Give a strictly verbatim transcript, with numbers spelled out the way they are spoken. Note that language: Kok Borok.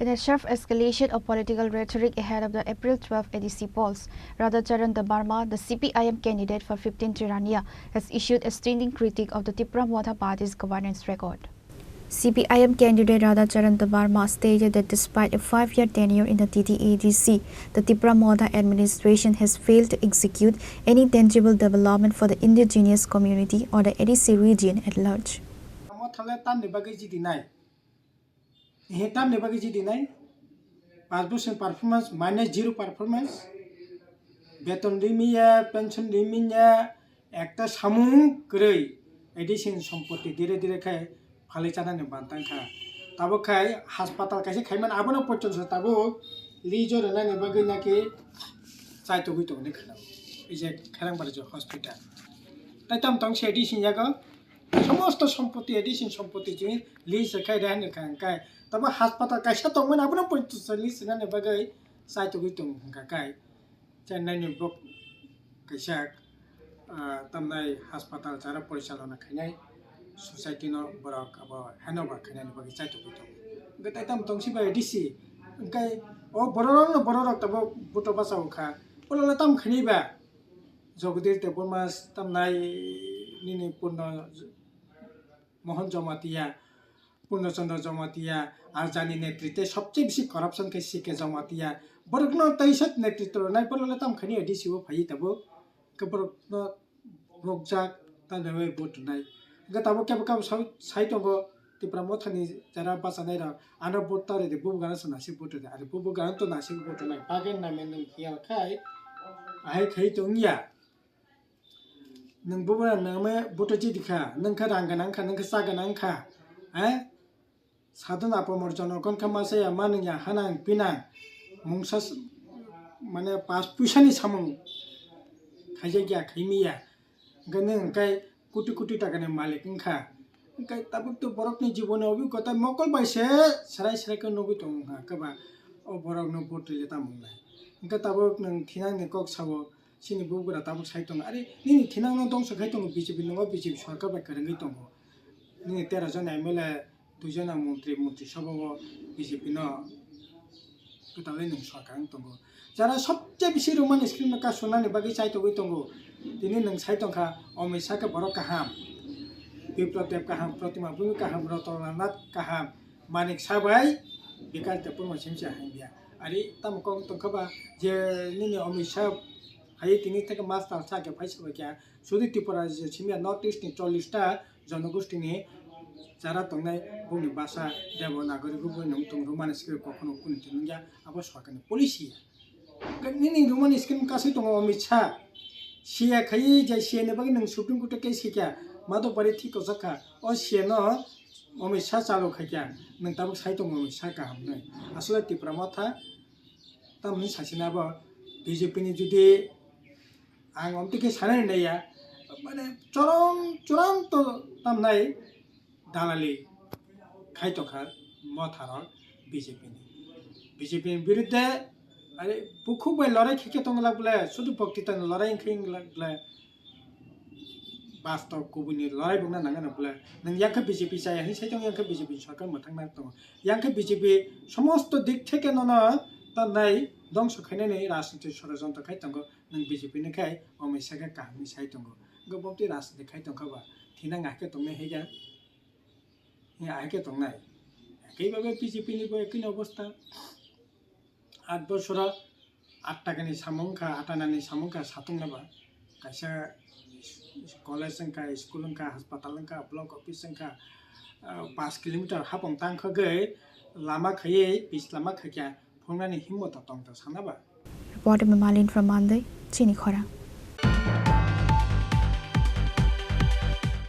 In a sharp escalation of political rhetoric ahead of the April twelfth A D C polls, Radhacharan Debbarma, the C P I M candidate for fifteen Tirania, has issued a stinging critique of the Tipra Motha party's governance record. C P I M candidate Radhacharan Debbarma stated that despite a five-year tenure in the T T A D C, the Tipra Motha administration has failed to execute any tangible development for the indigenous community or the A D C region at large. Motha le tamni bagwi jidinai? He tamni bagwi jidinai? Paanch bosor performance, minus zero performance. Beton rimiya, pension rimiya, ekta samung kwrwi. A D C ni sompoti dire dire khai phalwi chanani bantang kha. Tabuk khai haspatal kaisa khaimani, abono porjonto tabuk lijo rwnani bagwi naki chaitugwi tongni khna. Ei je Kherangbarjo hospital. Tai tam tong se A D C ni yago. Somosto sompoti, A D C ni sompoti chini lease khai rehani kha hwnkhai. Tabo haspatal kaisa tongmani, abono porjonto lease rwnani bagwi chaitugwi tong hwnkha khai. Chennai ni bok kaisa, ah, tamnai haspatal chara porichalona khainai society no borok abo handover khainani bagwi chaitugwi tongo. Hwnkhe tai tamo tongsi bai A D C, hwnkhe o borok rok no borok rok tabo buto bachao kha. Bolole tam khainai ba? Jagadish Debbarma tamnai nini Purno Mohan Jamatia, Purno Chandra Jamatia, ar jani netritwe sobche bisi corruption khe C K Jamatia. Borokno taisa netritw rwnai, borokno tam khani A D C o phaiwi tabuk. Khe borokno rokjak, tamni bagwi vote rwnai. Hwnkhe tabuk kebo kebo sai, sai tongo, Tipra Mothani jara bachanai rok, ano vote ta rwdi, bubugrano se nasik vote rwdi, ani bubugrano to nasik vote rwnai. Bagwi naimani nwng hiyal khai, ahai khai tongya. Nwng bubugra nangma buto chidi kha, nwng kha rang gwnang kha, nwng kha cha gwnang kha, eh? Sadhana pamor jonokon kha masa ya, manung ya, hanang pinang, mungsa s-, mane pas puisa ni samung khaijak ya, khaimiya. Hwnkhe nwng hwnkhe koti koti taka ni malik wngkha. Hwnkhe tabuk to borok ni jibon ni obhigota mokol bai se serai serai khe nugwi tongo wngkha, hwnkhe ba o borok no vote rwle tamo wngnai. Hwnkhe tabuk nwng thinang ni kok sao, Chini bubagra tabuk sai tongo. Are, nini thinangno dongso khai tongo B J P, nwngo B J P sorkar bai kwrwngwi tongo. Nini tero jon M L A, dui jona montri, montri sabha o B J P no kwtalwi nwng sorkar wng tongo. Jara sobse bisi Roman script no kasunani bagwi chai tongwi tongo. Tini nwng sai tongkha, Amit Shah khe borok kaham, Biplab Deb kaham, Protima Bhumik kaham, Ratan Lal Nath kaham, Manik Saha bai Bikash Debbarma simi se hai dia. Ari tamo kok tongkha ba je nini Amit Shah hai tini theke master sa khe phai se bai kha. Sudi Tripura je simi ya North East ni chollish ta jonogosti ni jara tongnai bongni basa Devanagari bo bo nung tong Roman script kokhono kunu tini ya abo sorkar ni policy ya. Nini Roman script kasui tongo Amit Shah. C A khai je C A ni bagwi nung Supreme Court o case khe kha. Madhop Bari thik kochak kha. O C A no Amit Shah chalo khai kha. Nung tabuk sai tongo Amit Shah kaham nai. Asole Tipra Motha tamni sasina bo B J P ni jodi ang omtwi khe sanani nai ya. Mane chorong chorong to tamnai. Dalali khai tongkha Motharok B J P ni. B J P ni birudde, are, bukhuk bai lorai khe khe tong lak bole, sudu boktita ni lorai wngkhe wng lak bole, bastob kubuni lorai bwkna nang gana bole. Nwng yang khe B J P chaya hwnwi sai tongo, yang khe B J P ni sorkar mwthangna tongo. Yang khe B J P somosto dik theke nono tanai dongso khainani rajniti sorojontro khai tongo. Nwng B J P ni khai Amit Shah khe kaham hwnwi sai tongo. Hwnkhe bo twi rajniti khai tongkha ba, thina ngai khe tongnai hai khe. Ahai khe tongnai. Ekaibabe B J P ni bo ekini obostha. Aat bosoro aat takani samung wngkha, aat anani samung wngkha, satung naba. Kaisa college wngkha, school wngkha, haspatal wngkha, block office wngkha, ah, paanch kilometer hapung tangkhogwi lama khaiwi pis lama khaikha, phungnani himmo to tongthok sanaba. Reporter Malin from Mandai, Chini Khorang.